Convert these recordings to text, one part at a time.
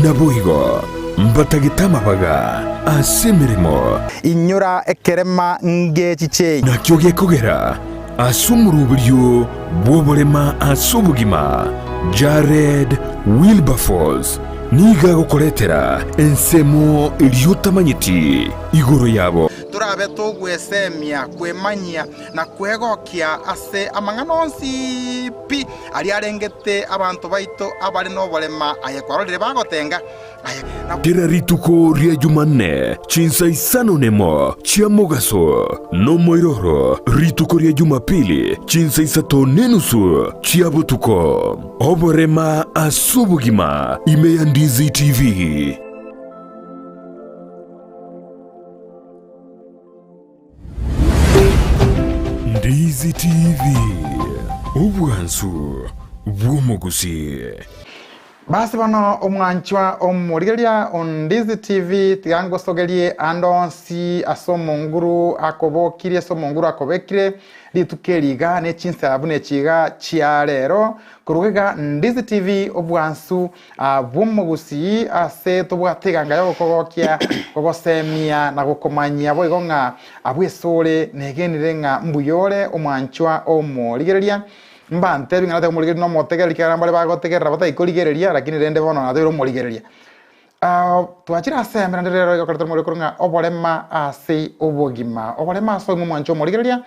Naboigo mbatagete amabaga ase emeremo. Inyora ekerema ngechichei. Nakio gekogera ase omoroberio bw'oborema ase obogima, Jared Wilberforce nigo agokoretera ensemo eria otamanyeti igoro yabo. Torabe togwesemia, kwemanyia, na kwegokia ase amang'ana onsi pi aria arengete abanto baito abare noborema, aye kwarorire bagotenga, aye na. Kera rituko ria Jumanne chinsa isano nemo chia mogaso, nomoiroro rituko ria Jumapili chinsa isato nenusu chia botuko. Oborema ase obogima ime ya Ndizi TV. Ndizi TV, obwansu bw'omogusii. Basi bono omwanchwa omorigereria o Ndizi TV tiga ngosogerie ande onsi ase omonguru akobokirie ase omonguru akobekire rituko eri iga ne chinsa buna echi iga chia rero korwa iga Ndizi TV obwansu Bw'omogusii ase tobwate eganga y'ogokogokia, gogosemia na gokomanyia boigo ng'a abwo esore negenire ng'a mbuya ore omwanchwa omorigereria. Mbantebi ng'a natebe omorigereria nomotegereri ekiagera mbare bagotegerera batari korigereria lakini rende bono natebiire omorigereria. Twachire ase ime naende rero iga koreta omorweko ng'a oborema ase obogima. Oborema ase obogima omwanchwa omorigereria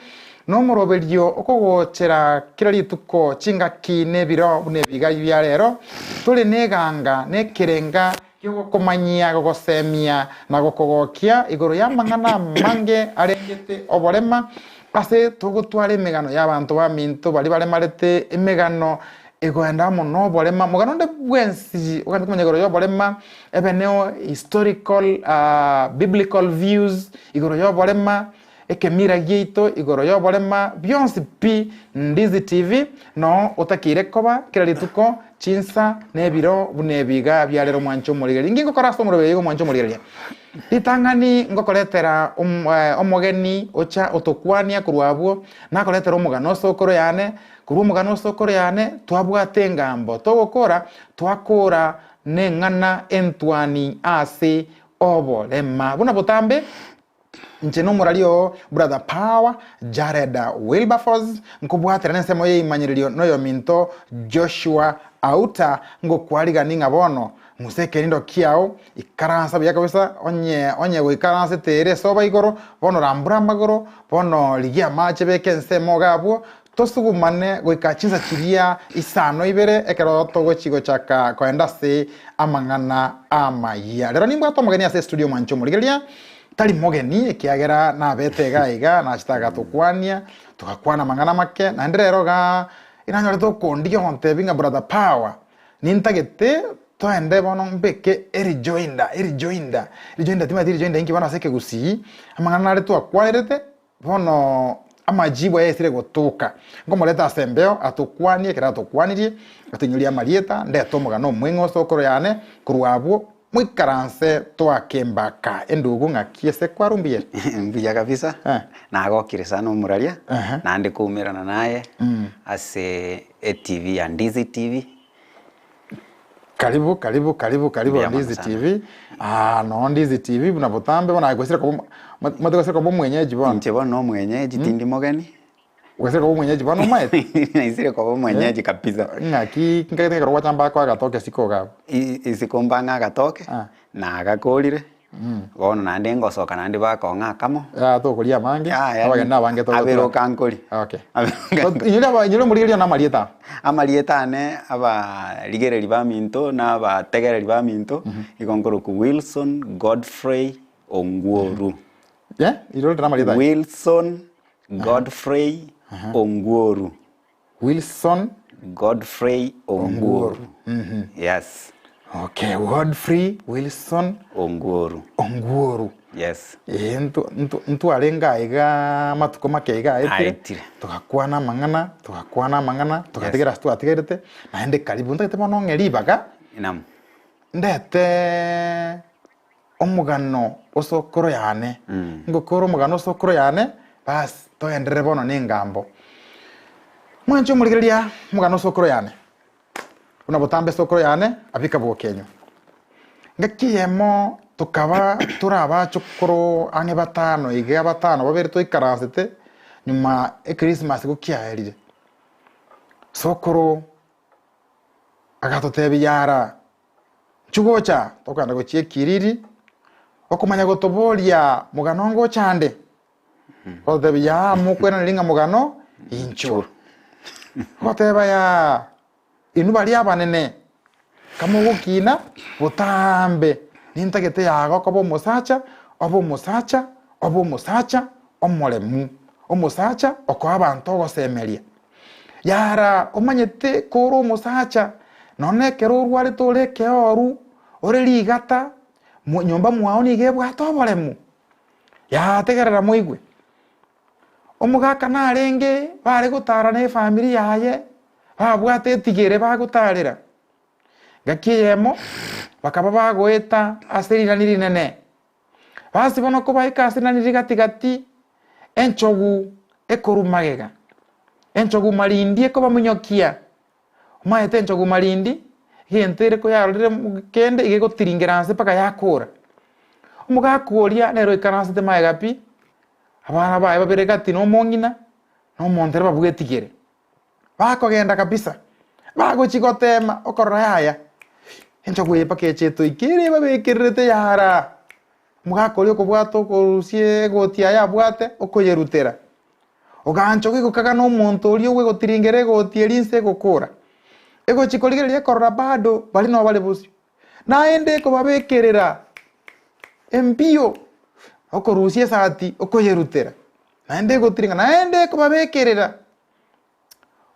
Nomoroberio okogochera kera rituko chingaki nebiro buna ebiga bia rero, tore neganga nekerenga gi'ogokomanyia, gogosemia, na gokogokia igoro y'amang'ana amange arengete oborema, ase togotwara emegano y'abanto baminto baria baremarete emegano egoenda amo noborema. Mogano onde bwensi ogende komanya igoro y'oborema, ebe neo historical, biblical views igoro y'oborema, Ekemira giaito igoro y'oborema bionsi pi Ndizi TV noo otakeire koba kera rituko, chinsa, na ebiro buna ebi iga bia rero mwanche omorigereria. Inki ngokora ase omoroberi oyo mwanche omorigereria? Ritang'ani ngokoretera omogeni ocha otokwania korwa abwo, nakoretera omogano osokoro yane, korwa omogano osokoro yane twabwate engambo togokora, twakora neng'ana entwani ase oborema. Buna botambe. Inche nomorari oo Brother Power Jared Wilberforce, nkobwatera nensemo y'eimanyererio noyominto Joshua Auta, ngokwarigani ng'a bono ng'use ekerindo kiao, ikaransa buya kabisa, onye onye goikaransete ere esoba igoro, bono rambura amagoro, bono rigia amache beka ensemo iga abwo, tosugumane goika chinsa chiria isano ibere ekero togochi gochaka koenda ase amang'ana amayia. Rero nimbwate omogeni ase estudio mwanche omorigereria, Tari mogeni, ekiagera nabete iga iga, nachete agatokwania, togakwana amang'ana make, naende rero igaa inanyorete okondigia ogontebia ng'a brother Power, nintagete toende bono mbeke erejoinder, erejoinder, rejoinder timanyeti rejoinder inki bono ase ekegusii, amang'ana nare twakwanerete, bono amajibu aya aisire gotoka. Nkomoreta ase embeo atokwanie ekero atokwanirie, atoinyorie amarieta, ndete omogano omweng'e osokoro yane, korwa abwo Moikaranse toake embaka endugu ng'aki ase kwarumbiire? Mbuya kabisa, Eh. nagokire sana omoraria, Ehe. naende koumerana naye ase eTV ya Ndizi TV. Karibu karibu karibu karibu Mbuya mono Ndizi sana. TV. Ah, noo Ndizi TV buna botambe bono aye gwesire koba omo- omanyete gwesire koba omwenyeji bono. Inche bono na omwenyeji tindi mogeni. Gwesire koba omwenyeji bono omaete? Naisire koba omwenyeji kabisa. Ng'aki nkagete ekero gwachamba akoa agatoke isiko iga abwo. Isiko mbang'e agatoke, Ah. nagakorire, bono naende ngosoka naende bakong'a akamo. Yaya tokoria amange, Yaya, abageni nabange togotwara. abere okankori. Okay. Abere okankori. Inyora aba inyora omorigereria one amarieta aa. Amarieta ane abarigereri baminto na abategereri baminto, igo nkorokwa Wilson Godfrey Ongworu. Eh, irorete namarieta aye. Wilson Godfrey Ongworu. Wilson Godfrey Ongworu. Yes. Okay, Godfrey Wilson Ongworu. Ongworu. Yes. Eh, ntu- ntu- ntwarenge aiga amatuko make iga aetire Aetire. togakwana amang'ana togakwana amang'ana togatigera ase twatigerete naende karibu ntagete bono ong'e ribaga Naam. ndete Omogano osokoro yane, ngokora omogano osokoro yane, bas togenderere bono nengambo. Mwanche omorigereria omogano osokoro yane, buna botambe esokoro yane abika bokenywa. Ngaki eyemo tokaba tore abachokoro ang'e batano iga, batano babere twaikaransete nyuma echristmas gokiaerire. Sokoro agatotebia yara, inchuo gocha tokogenda gochia ekiriri, okomanya gotoboria mogano ngocha ande? Ogotebia yaa mokweraneri ng'a mogano inchuo. Ogoteba yaa. Inwe baria abanene, kamogokina botambe, nintagete yago koba omosacha, obe omosacha, obe omosacha omoremu, omosacha okoa abanto ogosemeria. Yara omanyete kore omosacha, nonya na ekero orwarete ore ekeoru, ore rigata, nyomba mwao nigo ebwate oboremu. Yaa tegerera moigwe. Omogaka narenge bare gotara na efamiri yaye, babwate etigere bagotarera. Ngaki eyemo bakaba bagoeta ase rinani rinene. Basi bono kobaika ase rinani rigati gati, enchogu ekorwa magega, enchogu marindi ekobaminyokia. Omanyete enchogu marindi, egento ere koyarorire kende iga egotiringera nse mpaka yakora. Omogaka oria nere oikaransete magega pi, Abana baye babere gati na omong'ina, na omonto ere babwetigere. Bakogenda kabisa, bagochia goteema okorora yaya, enchogu eye mpaka eche etoike ere ebabekererete yara. Omogaka oria okobwata okorusia egoti yaye abwate, okoyerutera. Oganchogu egokaga na omonto oria ogwegotiringera egoti eria inse egokora. Egochia korigereria ekorora bado baria nabo bare bosio. Naende ekobabekerera embio, okorusia esati okoyerutera, naende egotiringa, naende ekobabekerera.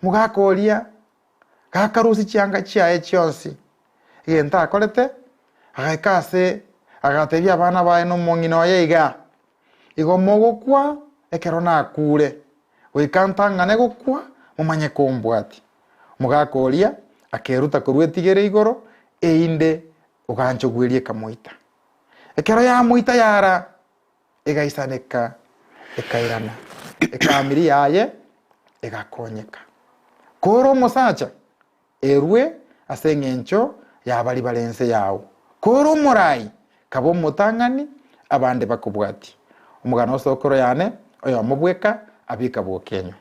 Omogaka oria gakarusia chianga chiaye chionsi, egento akorete, agaika ase agatebia abana baye na omong'ina oye iga, Igo mogokwa ekero nakure, goika ntang'ane gokwa momanye kombwatia. Omogaka oria akeruta korwa etigere igoro, erinde oganchogwa eria ekamoita. Ekero yamoita yara, egaisaneka, ekairana, ekamiri yaye egakonyeka. Kore omosacha, erue ase engencho y'abaria bare ense yao. Kore omorai, kabe omotang'ani, abande bakobwatie. Omogano o sokoro yane, oyomo bweka, abika bw'okenywa.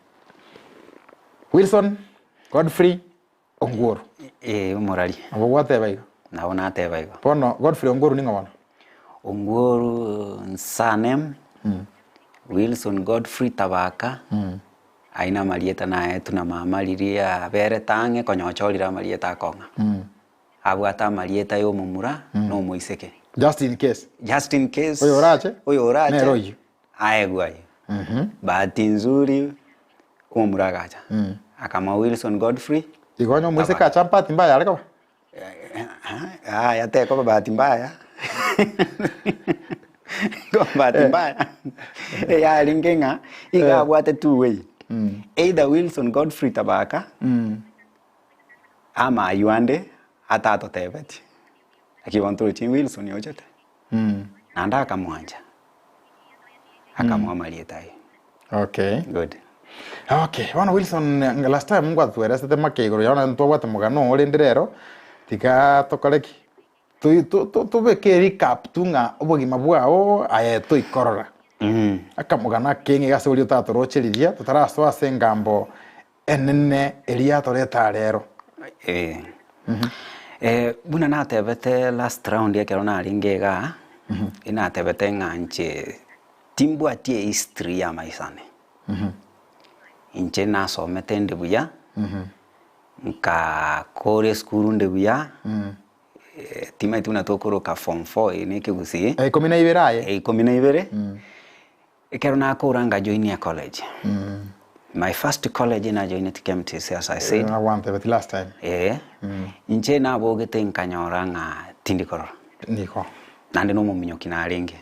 Wilson Godfrey Ongworu. Ee, omorari. Nabo gwateba igo? Nabo nateba igo. Bono Godfrey Ongworu ning'o bono? Ongworu surname, Wilson Godfrey Tabaka, ayio na amarieta naetwe na mama riria aberete ang'e konya ochorire amarieta akong'a. Abwate amarieta ya omomura na omoiseke. Just in case. Just in case. Oyo orache, Oyo orache. nere oyio. Aegwe ayio. Bahati nzuri, omomura agacha. Akamoa Wilson Godfrey. Igo onye omoiseke acha bahati mbaya are koba? Yaya tekoba bahati mbaya. Koba bahati mbaya. Eyarenge ng'a iga abwate two way. Either Wilson Godfrey Tabaka, ama aywo ande atatotebetie. Naki bono torochi Wilson ochete. Naende akamwancha, akamoa amarieta aye. Okay. Good. Okay, bono Wilson last time ngwatweresete make igoro yao naende ntwabwate omogano oo rende rero tiga tokore ki? Toi- to- to- tobeke recap tu ng'a obogima bwao aye toikorora. Akamogano akeng'e iga ase oria otatoroche riria totarasoa ase engambo enene eria atoreta rero. Eh, buna natebete last round ekero narenge igaa, inatebete ng'a inche timbwati ehistory ya maisha ane. Inche nasomete inde buya, nkakora esukuru inde buya, timanyeti buna tokoroka form four eye na ekegusii. Ikomi na ibere aye. Ikomi na ibere. Ekero nakora ngajoinia college. My first college najoineti KMTC as I said. Gwantebeti last time. Ee. Inche nabogete nkanyora ng'a tindi korora. Niko. Naende na omominyoki narenge.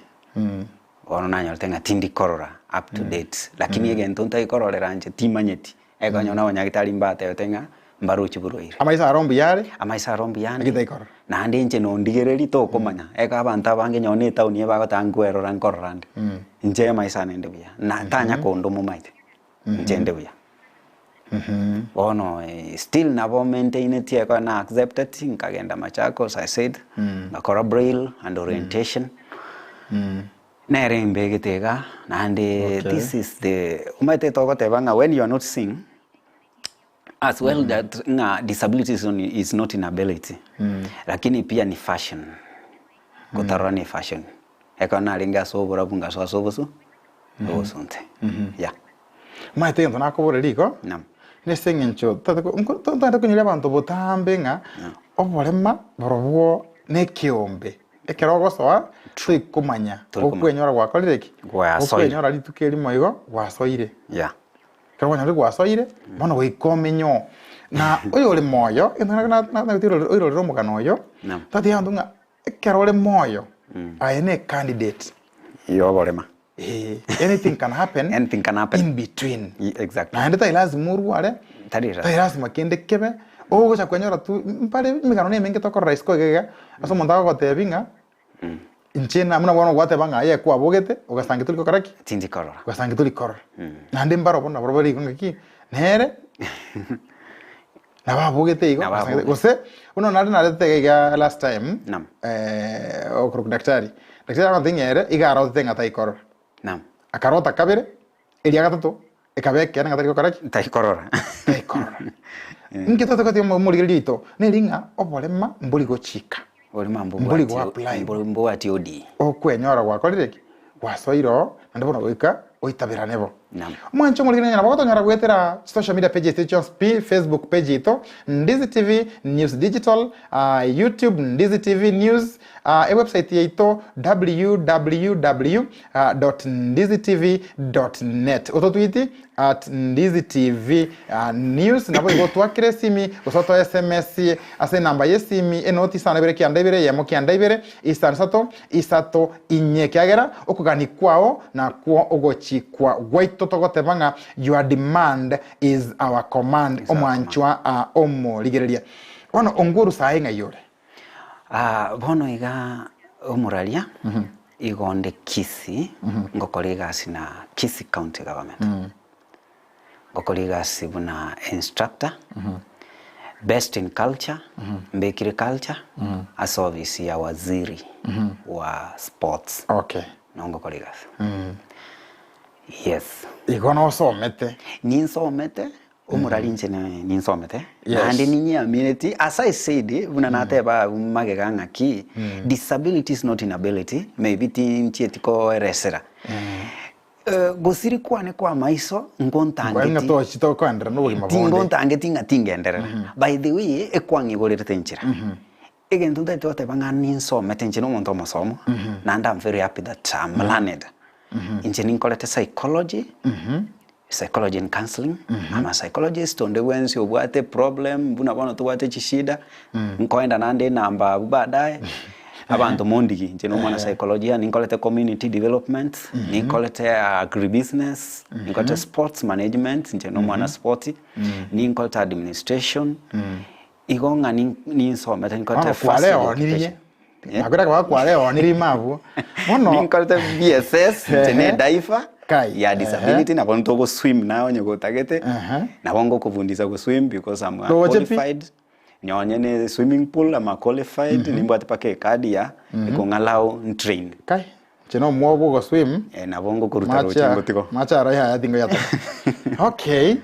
Bono nanyorete ng'a tindi korora up to date. Lakini egento ntari kororera inche timanyeti. Ekero na abanyagitari mbatebete ng'a mbarochi borwaire. Amaiso aro mbuya are. Amaiso aro mbuya ande. Naki taikorora. Naende inche nondigereria tokomanya. Ekero abanto abange nonye na etown eye bagoteba nkwerora nkorora nde. Inche amaiso ane nde buya. Na tanya konda omomaete. Inche nde buya. Bono still nabo maintaineti ekero na accepted nkagenda Machakos I said, ngakora braille and orientation, nere mbegete iga naende Okay. this is the omanyete togoteba ng'a when you are not seeing as well that ng'a disability is on is not inability lakini pia ni fashion, gotarora ne fashion. Ekero narenge ase oborabu ngasoa ase obosu, obosunte. Yeah. Omanyete egento nakobora riko, Naam. nase eng'encho totagete ko- nko- totagete konyeria abanto botambe ng'a oborema borobwo na ekeombe. Ekero ogosoa, toikomanya, Toikomanya. okwenyora gwakorire ki? Gwasoire. Okwenyora rituko erimo igo, gwasoire. Yeah. Ekero kwanyorire gwasoire, bono goika omenye oo. Na oyore moyo, egento na- na- na- nagete oirorere omogano oyo, Naam. totebe abanto ng'a Ekero ore moyo, aye ne candidate. Y'oborema. Eh, anything can happen, Anything can happen. in between. Ye- exactly. Naende tari lazima orware, Tari lazima. tari lazima kende kebe, ogocha kwenyora tu mpare emegano na emenge tokorora isiko iga iga, ase omonto agogotebi ng'a, inche na buna bono gwateba ng'a aye kwabogete, ogasangi tori gokora ki? Tindi korora. Ogasangi tori korora. Naende mbaro bono nabo bare igo ng'aki, nere. Nabo abogete igo, Nabo asangete- abogete. gose buna nare naretete iga iga last time Naam. eh, okorokwa daktari daktari agontebia ng'a ere iga arotete ng'a taikorora Naam. akarota kabere eria gatato ekaba ekeene ng'a tari gokora ki Taikorora. taikorora inki totagete omorigereria oito neri ng'a oborema mbori gochika Oborema Mbori mbobwati goapply. mbori mbobwati odi. okwenyora gwakorire ki gwasoire oo naende bono goika oitaberane bo. Naam. Omwanche omorigereria nabo gotonyora goetera social media pages chiaito chionsi pi, Facebook page yaito Ndizi TV News Digital, ah, YouTube Ndizi TV News, ah, ewebsite yaito www dot ndizitv dot net. Ototwiti at Ndizi TV ah, News nabo igo otwakere esimi gose otoe SMS ase enamba y'esimi enoti isano ibere kianda ibere eyemo kianda ibere isano isato isato inye ekiagera okogania kwao nakwo ogochikwa gwaito togoteba ng'a your demand is our command Is our omwanchwa ah, omorigereria. Bono ongworu sae ng'ai ore? Ah, bono iga omoraria igo onde Kisii ngokora egasi na Kisii County Government. Ngokora egasi buna instructor, best in culture, mbekire culture ase ofisi ya waziri wa sports Okay. noo ngokora egasi. Yes. Igo nosomete. Ninsomete, omorari inche ne- ninsomete, Yes. naende ninyiamineti, as I said, buna nateba abwo magega ng'aki, disability is not inability, maybe tinchieti koeresera. Gosiri kwane kw'amaiso Nkoe ng'a ngontangeti tochi tokoenderera nobogima bonde. tingontangeti ng'a tingenderera. By the way, ekwang'igorerete enchera. Egento ntagete goteba ng'a ninsomete inche nomonto omosomo, naende am very happy that am learned. Inche ninkorete psychology, psychology and counselling, am a psychologist, onde bwensi obwate problem buna bono tobwate chishida, nkoenda naende enamba abwo baadaye, abanto mondigi, inche na omwana psycholojia, ninkorete community development, ninkorete agribusiness, ninkorete sports management, inche na omwana sport, ninkorete administration, igo ng'a nin- ninsomete ninkorete Bono first aid kwareonirie, occupation. Eh? nakwera koba kwareonirie ime abwo, bono Ninkorete BSS, inche ne Ehe. diver Kai, ya ehe. disability nabo ntogoswim naye onye gotagete, Ehe. nabo ngokobundisa goswim because I'm a Roche pi? qualified nonye ne swimming pool I'm a qualified nimbwate mpaka ecard ya ekong'allow ntrain. Kai, inche na omwoba ogoswim, Eh, nabo ngokoruta roche mache ngotigo. mache aro yaya tingoyataka. Okay,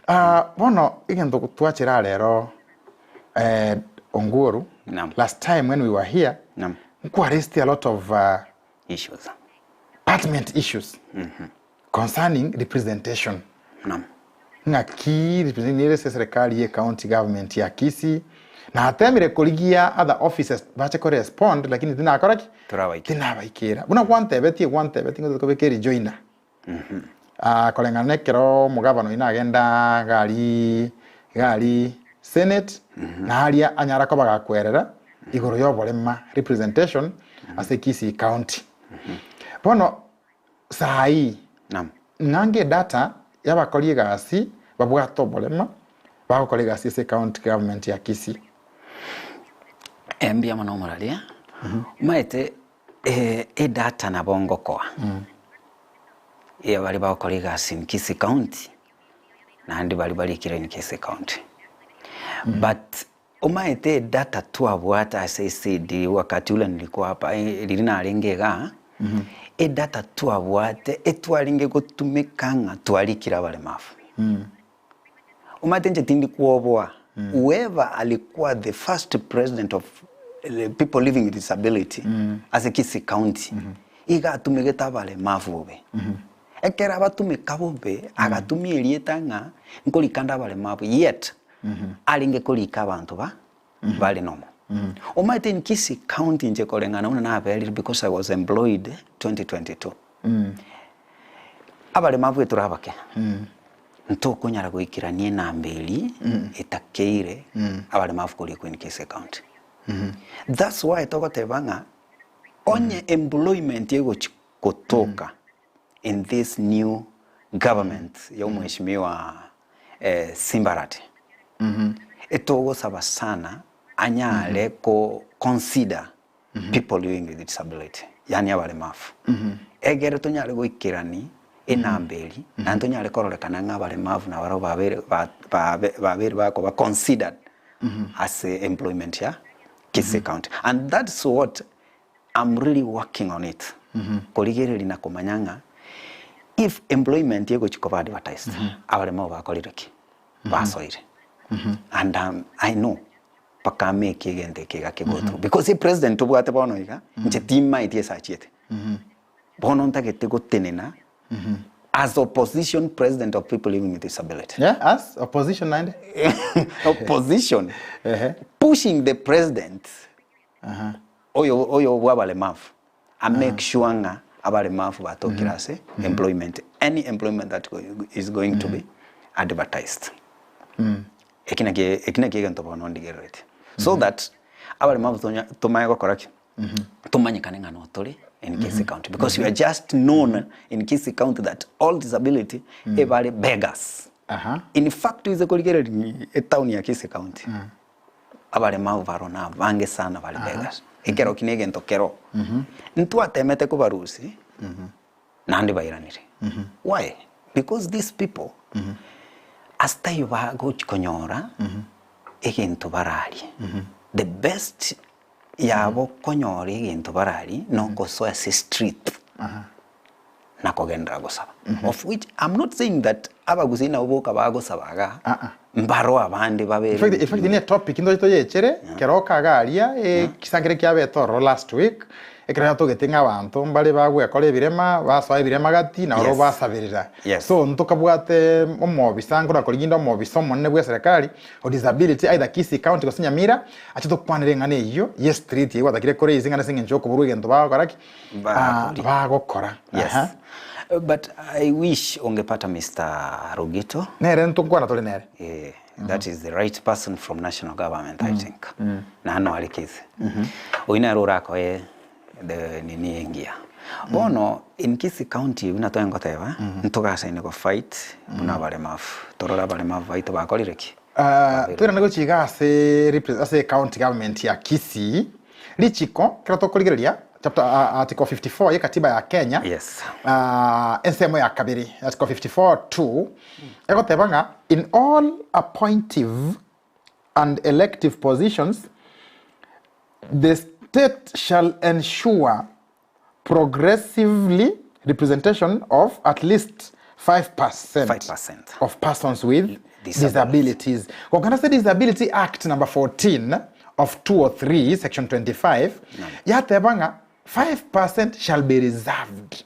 ah, bono egento twachera rero eh, Onguru, Naam. last time when we were here, Naam. nkwaresti a lot of uh, Issues. pertinent issues concerning representation. Naam. Ng'aki representation nere ase eserekari ye county government ya Kisii natemire korigia other offices bache ko respond lakini tinakora ki? Torabaikera. Tinabaikera. Buna gwantebetie gwantebetie ngotete kobeka erejoiner Ah, koreng'ana na ekero omogavana oyio nagenda iga aria iga aria senate na aria anyara koba gakwerera igoro ya oborema representation ase Kisii county. Bono Saii, Naam. ng'ange edata y'abakori egasi babwate oborema bagokora egasi ase ecounty government ya Kisii. Eh, mbuya mono omoraria. Omanyete eh, edata nabo ngokoa ya baria bagokora egasi in Kisii County. Naende baria barikire in Kisii County. But Omaete edata twabwate ase ECD wakati ule nilikuwa hapa riria narenge igaa, edata twabwate etwarenge gotumeka ng'a twarikire abaremavu. Omanyete inche tindi kwoboa, whoever alikuwa the first president of people living with disability ase Kisii County, iga atumegete abaremavu bobe. Ekero abatumeka bobe, agatumia erieta ng'a nkorika nde abaremavu yet arenge korika abanto ba bare nomo. Omanyete in Kisii County inche koreng'ana buna naberire because I was employed 2022, abaremavu etore abake, ntokonyara goikerania enamba eria etakeire abaremavu korikwa in Kisii County. That's why togoteba ng'a onye employment egochi gotoka in this new government ya omweshimiwa Simbarati, etogosaba sana anyare ko consider people living with disability yaani abaremafu, egere tonyare goikerani enamba eria naende tonyare kororekana ng'a abaremafu nabarabwo babere babeire bakoba considered ase employment ya Kisii County and that's what I'm really working on it korigereria na komanya ng'a if employment egochi koba advertised abaremao bakorire ki? Basoire and I know mpaka ameke egento eke iga ke go through because epresident tobwate bono iga inche timaeti ase achiete bono ntagete gotenena as opposition president of people living with disability. Yeah, as opposition naende? Opposition pushing the president Oyo oyo bw'abaremafu a make sure ng'a abaremafu batokire ase employment, any employment that is going to be advertised. Eki naki eki naki egento bono ndigereretie. So that abaremafu tonya tomanye gokora ki? Tomanyekane ng'a notore in Kisii County because we are just known in Kisii County that all disability ebare beggars. In fact oise korigereria etown ya Kisii County. Abaremau baro nabange sana bare beggars. Ekero ki negento kero. Ntwatemete kobarusia naende bairanire. Why? Because these people ase taiyo bagochi konyora egento bararie. The best yabo konyora egento bararie nogosoa ase street. na kogenderera gosaba. Of which I'm not saying that abagusii nabo boka bagosaba igaa, mbaro abande babere In fact, in fact, ne topic ntoche toyechere kero okaga aria ekisankere kiabete ororo last week ekero yatogete ng'a abanto mbare bagwekora ebirema basoa ebirema gati na oro basaberera so ntokabwate omobisa nkona korigia inde omobisa omonene bwe eserekari o disability either Kisii county gose Nyamira ache tokwanere eng'ana eyio ye street eyio gwatakire koraise ng'a nase eng'encho yokoborwa egento bagokora ki? Bagokora. Bagokora. Yes. Aha. But I wish ongepata Mister Rugito. Nere ntokwana tore nere. Eh, that is the right person from national government I think. Naende noare Kisii. Oyio nere orakoe the nini engiya. Bono in Kisii county buna tware goteba, ntogasaine go fight buna abaremavu. Torore abaremavu baito bakorire ki? Ah, toirane gochia iga ase repre- ase county government ya Kisii richiko kero tokorigereria chapter ah, article 54 ye katiba ya Kenya Yes. ah, ensemo ya kabere article 54 2 egoteba ng'a in all appointive and elective positions the state shall ensure progressively representation of at least 5% 5%. of persons with Disabilities. disabilities. Gokana ase Disability Act number 14 of 203 section 25 yateba ng'a 5% shall be reserved.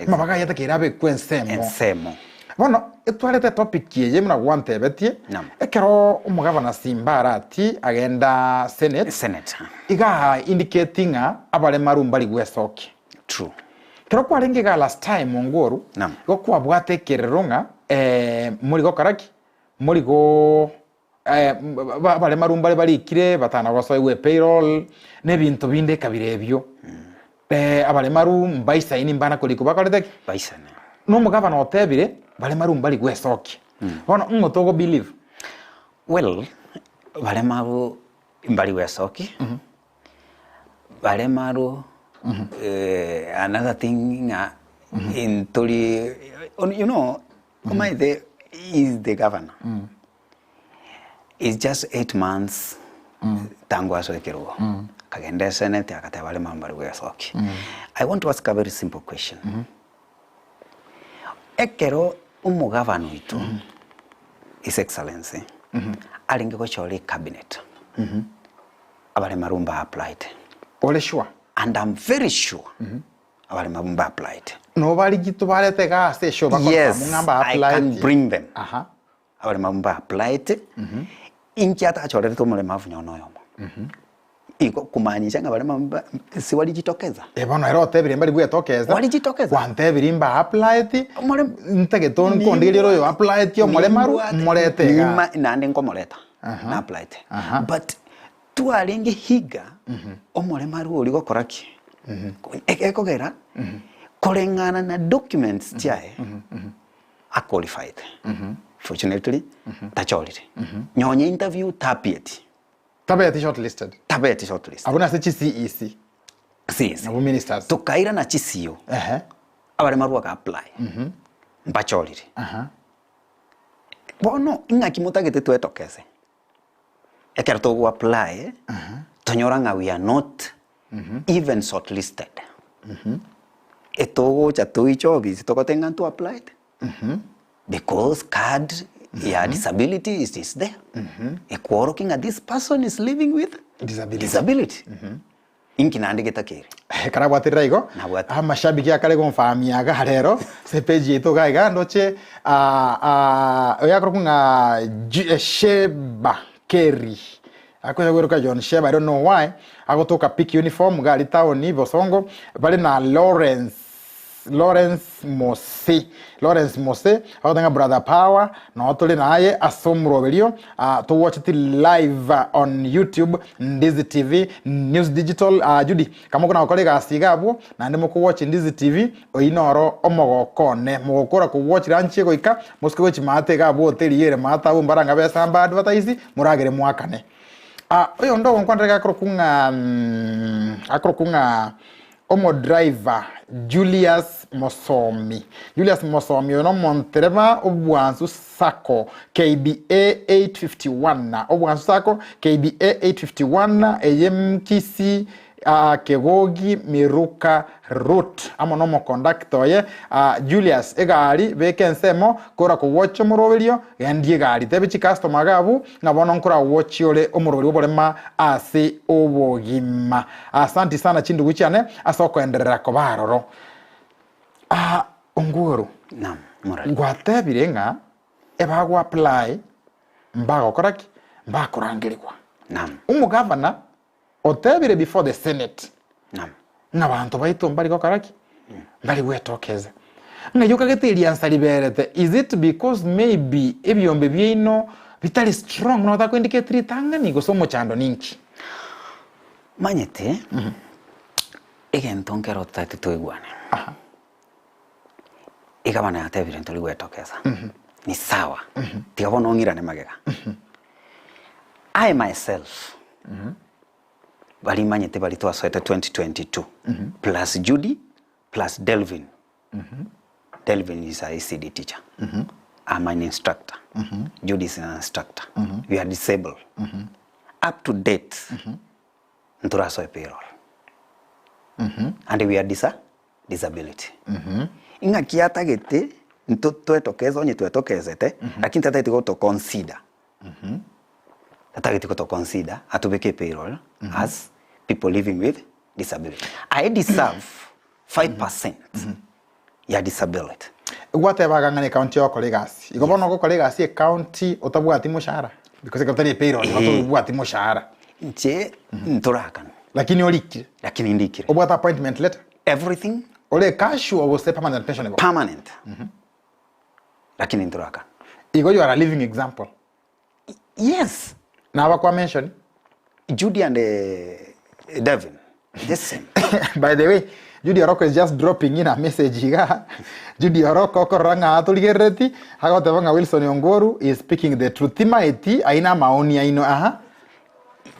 Amabaga yatakeire abekwe ensemo. Ensemo. Bono etwarete etopic eye buna gwantebetie Naam. ekero omogavana Simba Arati agenda Senate Senate. iga indicate ng'a abaremaru mbari gwesokia. True. Ekero kwarenge iga last time Ongworu Naam. igo kwabwate ekerero ng'a eh, mori gokora ki? Mori go Abaremaru mbare barikire batana gosoigwa epayroll na ebinto binde ekabira ebio. Abaremaru mbaisaini mbana korikwa bakorete ki? Baisane. Na omogavana otebire baremaru mbari gwesokia. Bono ng'o togo believe? Well, baremaru mbari gwesokia, baremaru another thing ng'a ntori you know, omanyete. Is the governor. Is just 8 months tangu asoe ekerogo. Akagenda esenate agateba are mambari bwesoki. I want to ask a very simple question. Ekero omogavana oito His Excellency arenge gochora ecabinet, abaremaru mba applied. Ore sure? And I'm very sure abaremaru mba applied. Nobarigie tobarete iga ase eshow ba Yes, confirm ng'a mba I can applied. bring them. Aha. Abaremaru mba applied, inki atachorerete omoremavu nonye noyomo. Igo kumaanisha ng'a baremavu mba siwarijitokeza. Eh, bono ere otebire mbari gwetokeza. Warijitokeza. Gwantebirie mba applied, Omorem- ntagete nkondigerie ore oyo applied omoremaru, Nimbwate- morete iga. Nima- naende nkomoreta Aha. na applied. Aha. But twarenge higa omoremaru oria gokora ki? Ekogera koreng'ana na documents chiaye a qualified. Fortunately tachorire. Nonye interview tapieti. Tabeti shortlisted. Tabeti shortlisted. Abwo nase chi CEC. CEC. Nabwo ministers. Tokairana chisio. Ehe. Abaremaru baga apply. Mbachorire. Aha. Bono ing'aki motagete twetokese? Ekero togo apply, tonyora ng'a we are not even shortlisted. Etogocha toiche office togote ng'a ntwa applied. Because card ya disability it is there. Ekworokia ng'a this person is living with Disability. disability. Inki naende getakeire? Karabwaterera igo, Nabwate. amashabiki akare gomfahamia iga rero ase epage yaito iga iga ndoche ah, ah, oyo akorokwa ng'a Ju- eh, Sheba Kerry akonya gweroka John Sheba I don't know why agotoka Peak Uniform iga aria town Bosongo bare na Lawrence Lawrence Mose, Lawrence Mose, agoteba ng'a Brother Power, noo tore naye ase omoroberio, ah, togwacheti live on YouTube, Ndizi TV, News Digital, ah, Judy, kama okona gokora egasi iga abwo, naende mokowatch Ndizi TV, oyio noro omogoko one. Mogokora kowatch lunch egoika, mosuke gochia maate iga abwo hoteli ere maate abwo mbaranga besa mba advertise, moragere moakane. Ah, oyonde ogonkwanera iga akorokwa ng'a akorokwa ng'a Omodriver Julius Mosomi. Julius Mosomi oyo nomontereba obwansu Sacco KBA 851 Obwansu Sacco KBA 851 eye Kisii Kegogi Miruka Route amo nomokondakta oye Julius egari beka ensemo kora kogwochia omoroberio gendia egari tebia chicustomer iga abwo ng'a bono nkoragwochie ore omoroberi bw'oborema ase obogima. Asanti sana chindugu chiane ase okoenderera koba aroro. Ah, Onguru, Naam, morari. gwatebire ng'a ebago apply mbagokora ki? Mbakorangerigwa. Naam, Omogavana otebire before the senate naam. ng'a abanto baito mbari gokora ki? Mbari gwetokeza. Ng'ai okagete eriansa riberete? Is it because maybe ebiombe biaino bitari strong buna otakoindicate ritang'ani gose omochando ninki? Manyete, egento nkero totagete toigwane, egavana yatebire ntori gwetokeza, ni sawa, tiga bono ong'irane magega. I myself, baria manyete baria twasoete 2022, plus Judy, plus Delvin, Delvin is a ECD teacher, I'm an instructor, Judy is an instructor, we are disabled. Up to date, ntorasoe payroll. And we are disa disability. Ing'aki atagete nto twetokeze onye twetokezete, lakini tatagete goto consider. Tatagete goto consider atobeke payroll as people living with disability. I deserve 5% ya disability. Gwatebaga ng'a necounty ogokora egasi. Igo bono ogokora egasi ecounty otabwati moshahara because ekero tari epayroll igo tobwati moshahara. Inche ntorakana. Lakini orikire. Lakini ndikire. Obwate appointment letter? Everything. Ore casual gose permanent pensionable? Permanent. Lakini ntorakana. Igo you are a living example. Yes. Naba kwa mention. Judy and uh, Devin. The same. By the way, Judy Oroko is just dropping in a message iga. Judy Oroko okorora ng'a atorigerereti agoteba ng'a Wilson Onguru is speaking the truth. Timaeti aina amaoni aino aha.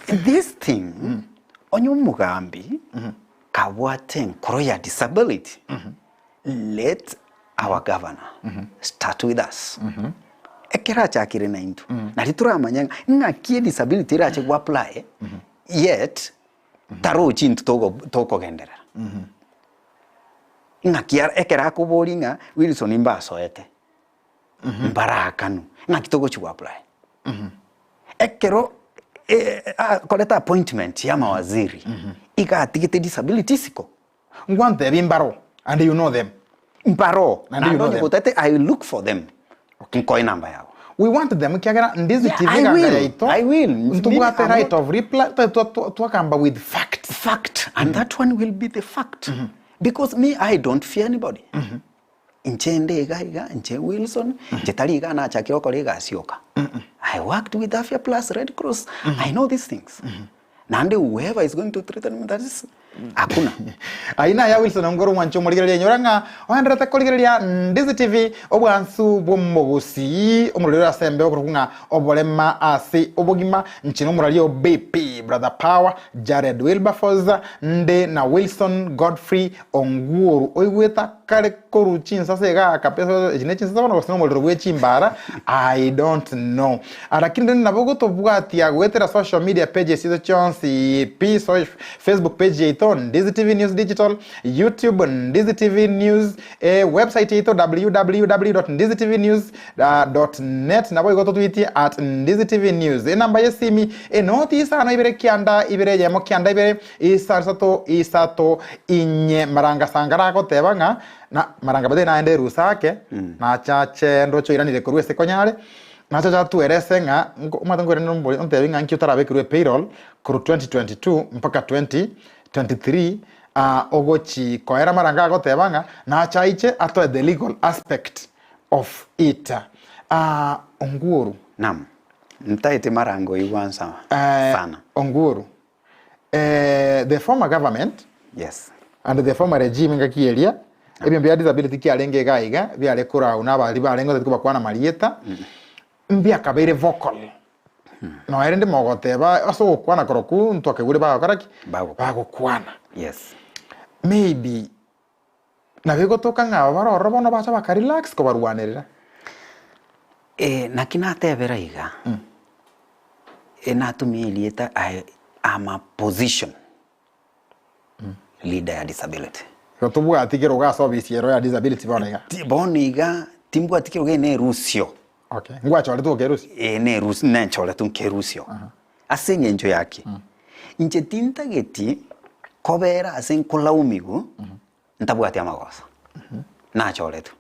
This thing mm. onye omogambi mm -hmm. kabwate enkoro ya disability mm -hmm. let our governor mm -hmm. start with us mm -hmm. Ekero achakire naintwe, nario toramanye ng'a ng'aki edisability erache go apply yet tarochi intwe togo tokogenderera. Ng'aki ara ekero akoboria ng'a Wilson mbasoete, mbarakanwe, ng'aki togochi go apply? Ekero akorete appointment ya amawaziri, iga atigete disability isiko. Ngwantebi mbaro and you know them. Mbaro, And you naende know onye them. gotete I will look for them, nkoe enamba yabo. We want them ekiagera Ndizi Yeah, TV I eganga will, yaito I will. ntobwate I'm right not- of reply twa- twa- twa- twakamba with facts. Fact, and that one will be the fact. Because me, I don't fear anybody. Inche nde iga iga, inche Wilson, inche tari iga nachakire gokora egasi yoka. I worked with Afya Plus, Red Cross, I know these things. Naende whoever is going to threaten me, that is hakuna. Ayio naya Wilson Ongoro omwanchi omorigereria inyora ng'a oenderete korigereria Ndizi TV obwansu bw'omogusii omorori ore ase embeo okorokwa ng'a oborema ase obogima nche nomorari o BP Brother Power Jared Wilberforce nde na Wilson Godfrey Onguoru oigwete akare korwa chinsase igaa kabisa echi ne chinsase bono gose nomorero bwe chimbara I don't know Lakini rende nabo gotobwatia goetera social media pages chiaito chionsi pi so, Facebook page yaito Ndizi TV News Digital, YouTube Ndizi TV News, eh, website yaito www.ndizitvnews.net nabo igo totwitie at Ndizi TV News. Enamba yesimi enoti isano ibere kianda ibere eyemo kianda ibere isano isato isato inye maranga sangara agoteba ng'a na maranga bathe naende erusa ake nachache ndoche oiranire korwa ase konyare Nachache atuerese ng'a omanyete nkoirania nombori ontebi ng'a nki otarabekerwe epayroll korwa 2022 mpaka 2023 ah, ogochi koera amaranga agoteba ng'a nache aiche atoe the legal aspect of it. Ah, Onguru. Naam, ntaete marango oigwa nsa Eh, sana. Onguru. Eh, the former government Yes. and the former regime engaki eria ebinto bia disability kiarenge iga iga biare korau na abari barenge otari kobakwana marieta mbiakabeire vocal noe rende mogoteba ase ogokwana korokwo ntwakaigure bagokora ki Bagokwana. bagokwana Yes. maybe nabo egotoka ng'a aba bare ororo bono bacha bakarelax kobarwanerera. Eh, naki natebera iga, eh, natumia erieta I am a position leader ya disability. Igo tobwati kerogo ase ofisi ero ya disability bono iga. Ti- Bono iga timbwati kerogo eye nerusio. Okay, ngwachoretwe okerusia? Ee nerusio nenchoretwe nkerusio. Ase eng'encho ya ki? Inche tintageti kobera ase nkolaumigu ntabwati amagoso. Nachoretwe,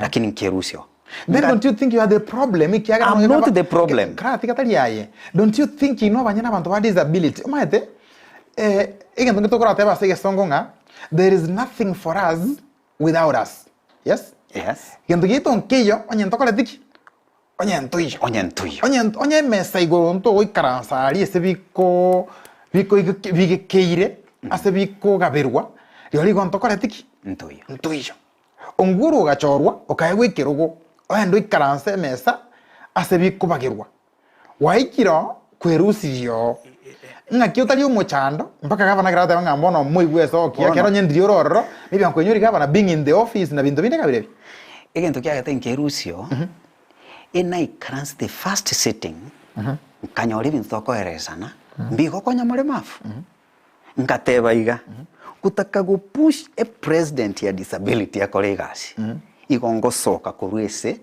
lakini nkerusio. Then don't you think you are the problem ekiagera I'm nonya not kaba- the problem. Kara tiga tari aye. Don't you think inwe abanyene abanto ba disability omanyete eh, egento nge tokorateba ase egesongo ng'a there is nothing for us without us. Yes? Yes. Gento giaito nkeiyo onye ntokoreti ki? Onye ntoiyo. Onye ntoiyo. Onye onye emesa igoro ntogoikaransa aria ase biko biko bigekeire ase bikogaberwa, rirorio igo ntokoreti ki? Ntoiyo. Ntoiyo. Onguru ogachorwa okaegwa ekerogo, ogende oikaranse emesa ase bikobagerwa. Gwaikire oo, kwerusirie oo. Ng'aki otari omochando, mpaka gavana ekero agoteba ng'a bono moigwe ase okia, Bono. ekero onye ndiri ore ororo, maybe ankoinyori gavana being in the office na binto binde kabire ebi. Egento kiagete nkerusio, enaikaranse the first sitting, nkanyora ebinto tokoeresana, mbigokonya moremafu. Ngateba iga, gotaka go push epresident ya disability ekore egasi, igo ngosoka korwa ase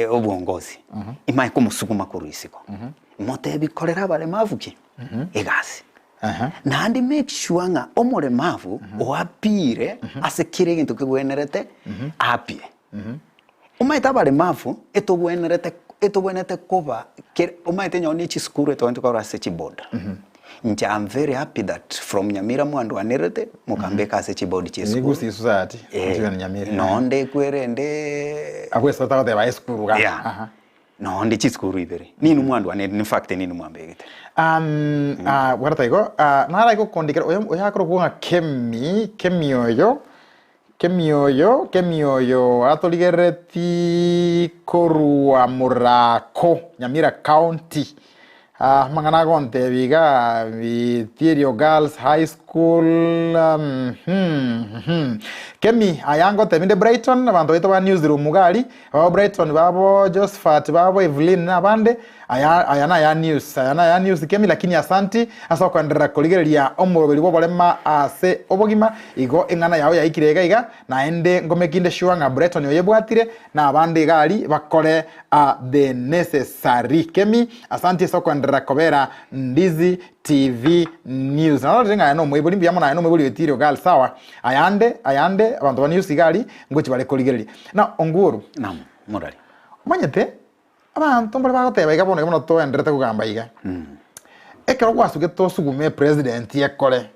obwongozi, imanye komosuguma korwa isiko, motebi korera abaremavu ki? Egasi. Naende make sure ng'a omoremavu oapire ase kera egento kegwenerete aapie. Omanyete abaremavu etogwenerete etogwenerete koba kere omanyete nonye ne chisukuru etogwenerete korwa ase chiboard. Inche am very happy that from Nyamira mwandwanerete mokambeka ase chiboard chia esukuru. Gusii Society, Eh, Gusii Nyamira. nonde ekwerende Abwo ase otagoteba esukuru iga. Yeah. Aha. Nonde chisukuru ibere. Ninwe mwandwanerete in fact ninwe mwambegete. Um, ah, bwareta igo, ah, nara igokondikera oyo oyo akorokwa ng'a Kemi, Kemi oyo, Kemi oyo, Kemi oyo atorigerereti korwa Murako, Nyamira County. Ah, amang'ana agontebia iga, Bitirio Girls High School. School mhm Kemi aya ngotebi nde Brighton abanto baito ba newsroom iga aria babo Brighton babo Josephat babo Evelyn na abande aya aya naya news aya naya news Kemi lakini asanti ase okoenderera korigereria omoroberi bw'oborema ase obogima igo eng'ana yao yaikire iga iga naende ngomeki nde sure ng'a Brighton oyebwatire na abande iga aria bakore the necessary Kemi asanti ase okoenderera kobera Ndizi TV News. Narorire ng'a aya nomoibori mbuya mono aye nomoibori oetiire iga sawa. Ayande ayande abanto ba news iga aria ngochi bare korigereria. Now Onguru. Naam, morari. Omanyete abanto mbare bagoteba iga bono iga bono toenderete kogamba iga. Ekero gwasugete osugume epresident ekore,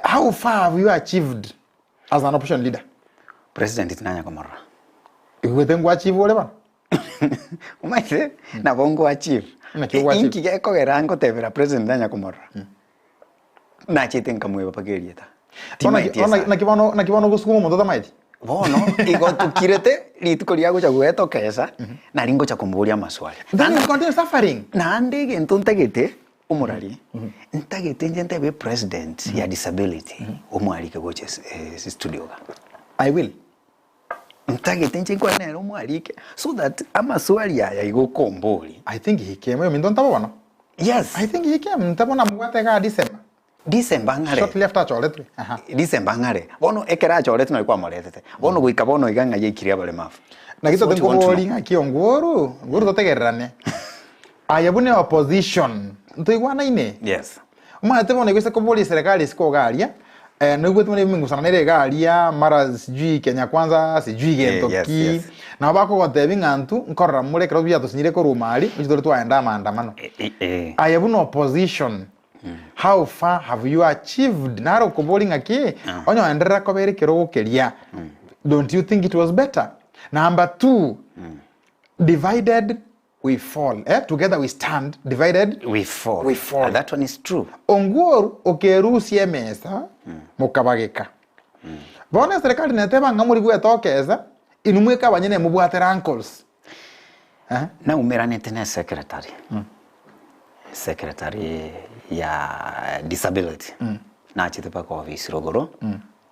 how far have you achieved as an opposition leader? President tinanya komorora. Igwete ngwa achieve ore bono? Omanyete nabo ngo achieve. Naki ogo achieve? Inki gekogera ngotebera president tanya komorora? Nachete nkamoeba mpaka erieta. Bono naki- Timaeti bono esani. naki bono naki bono ogosukuma omonto otamaeti? Bono igo tokirete rituko ria gocha goetokesa nari ngocha komoboria amaswali. Then you continue suffering. Naende egento ntagete omorari, ntagete inche ntebe president ya disability omwarike gocha ase studio iga. I will. Ntagete inche nkwane nere omwarike so that amaswali aya igo okomboria. I think he came oyominto ntabo bono. Yes. I think he came ntabo namobwate igaa December. December ng'are. Shortly after achoretwe. Aha. December ng'are. Bono ekero achoretwe nari kwamoretete. Bono goika bono iga ng'a yaikire abaremafu. Naki So tote what you want to nkobori know? ng'aki Onguru, Onguru totegererane. Aye buna opposition, ntoigwanaine? Yes. Omanyete bono igo ase koboria eserekari isiko iga aria, eh, noigwete buna emegusano nere iga aria, mara sijui Kenya Kwanza, sijui gento Eh, yes, ki. yes. Nabo bakogotebia ng'a intwe nkorora more ekero biatosinyire korwa ime aria, inche tore twaenda amaandamano. Eh, eh, eh. Aye buna opposition, how far have you achieved? Naro okoboria ng'aki, onye oenderera kobera ekerogo keria, don't you think it was better? Number two, divided we fall eh? Together we stand, divided We fall. We fall. And that one is true. Ongworu okerusia emesa mokabageka. Bono eserekari neteba ng'a mori gwetokesa inwe mweka abanyene mobwate rankles. Eh? Naumeranete ne secretary secretary ya disability nachete mpaka office rogoro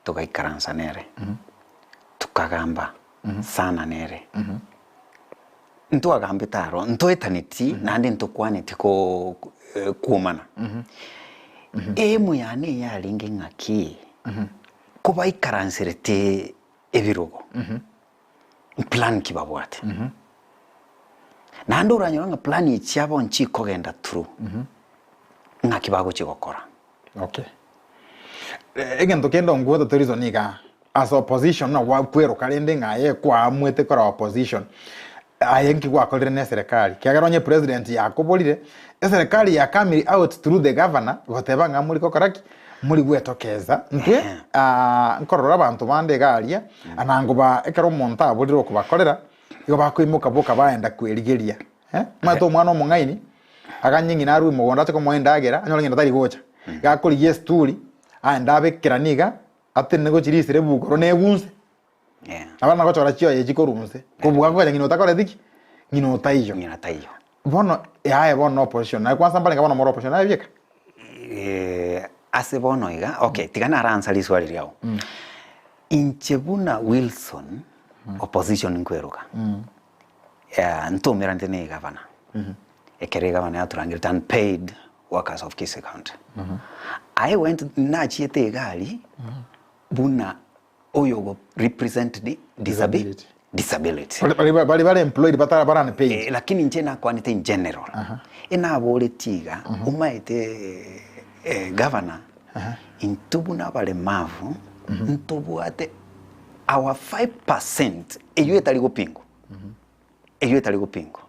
togaikaransa nere tukagamba sana nere Ntwagambete aro, ntoetaneti naende ntokwaneti ko kwomana. Aim yane eyarenge ng'aki, kobaikaranserete ebirogo, plan ki babwate? Naende oranyore ng'a plan echi chiabo nchikogenda through, ng'aki bagochia gokora. Okay. Egento kende ongwete tori reason igaa. As opposition na gwakweroka rende ng'a aye kwaamuete kora opposition aye nki gwakorire ne eserekari kiagera onye president yakoborire eserekari ya coming out through the governor goteba ng'a mori gokora ki mori gwetokeza ntwe nkorora abanto bande iga aria anango ba ekero omonto aborire okobakorera igo bakoimoka boka baenda kwerigeria eh omanyete omwana omong'aini aganye ng'ina arwe mogondo ache komoa endagera anyore ng'ina tari gocha iga akorigia esturi aende abekeranie iga Atenene gochirisera ebugoro na egunse, Yeah. nabo nagochora chioye chikorwa inse, kobua konya ng'ina otakoreti ki? Ng'ina otaiyo. Ng'ina taiyo. Bono yaye bono opposition, naye kwanza mbarenge bono more opposition aye bieka. Eh, ase bono iga, okay, tiga nara answer riswali riao. Inche buna Wilson, opposition nkweroka, eh, ntomeranete na egavana, ekero egavana yatorangerete unpaid workers of Kisii County. I went nachiete egari buna oyo ogo represent di disabi Disability. disability. Bari bari bari bare employed batara bara unpaid. Eh, lakini inche nakwanete in general enaboretie iga omaete eh, governor intwe buna abaremavu ntobwate our 5% eywo etari gopingwa eywo etari gopingwa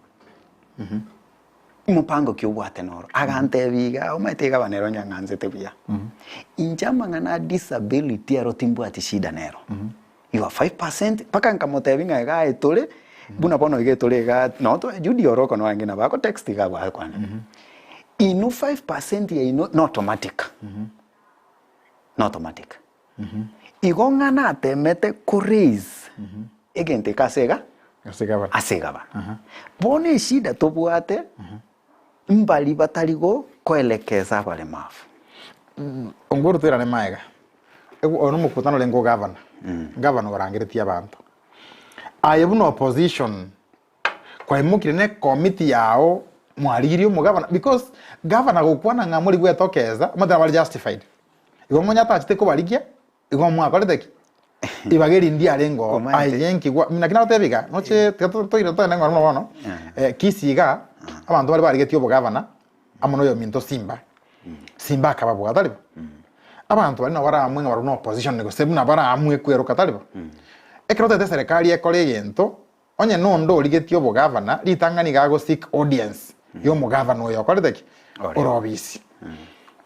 Omopango ki obwate noro? Agantebia iga, omanyete iga abana ero nyang'ansete buya. Inche amang'ana a disability ero timbwati shida nero. Your 5%, mpaka nkamotebia ng'a iga aye tore, buna bono iga etore iga, no to Judy oro oko noange nabo ako text iga abwo akwane. Inwe 5% yaino na automatic, na automatic. Igo ng'a natemete ko raise egento eke ase iga Ase gavana. ase egavana. Bono eshida tobwate mbari batari go koelekeza abaremafu. Onguru toirane maega, oyo nomokutano orenge o gavana, gavana orangeretie abanto. Aye buna opposition, kwaimokire ne committee yao mwarigirie omogavana because gavana gokwana ng'a mori gwetokeza, omanyete nabo are justified. Igo monye atachete kobarigia, igo mwakorete ki? Ribaga eri ndiarenge oo, Omanyete. aye nkigwa, naki nagotebia iga, noche tiga to- toire togende ng'ora buna bono, Kisii igaa, abanto baria barigetie obogavana, amo noyominto Simba, Simba akababua, tari bo? Abanto baria nabo baraamue ng'a barabwo na opposition gose buna baraamue kweroka, tari bo? Ekero otagete eserekari ekore egento, onye nonde origetie obogavana, ritang'ani iga ago seek audience ya omogavana oyo okorete ki? Ore. Ore obisi.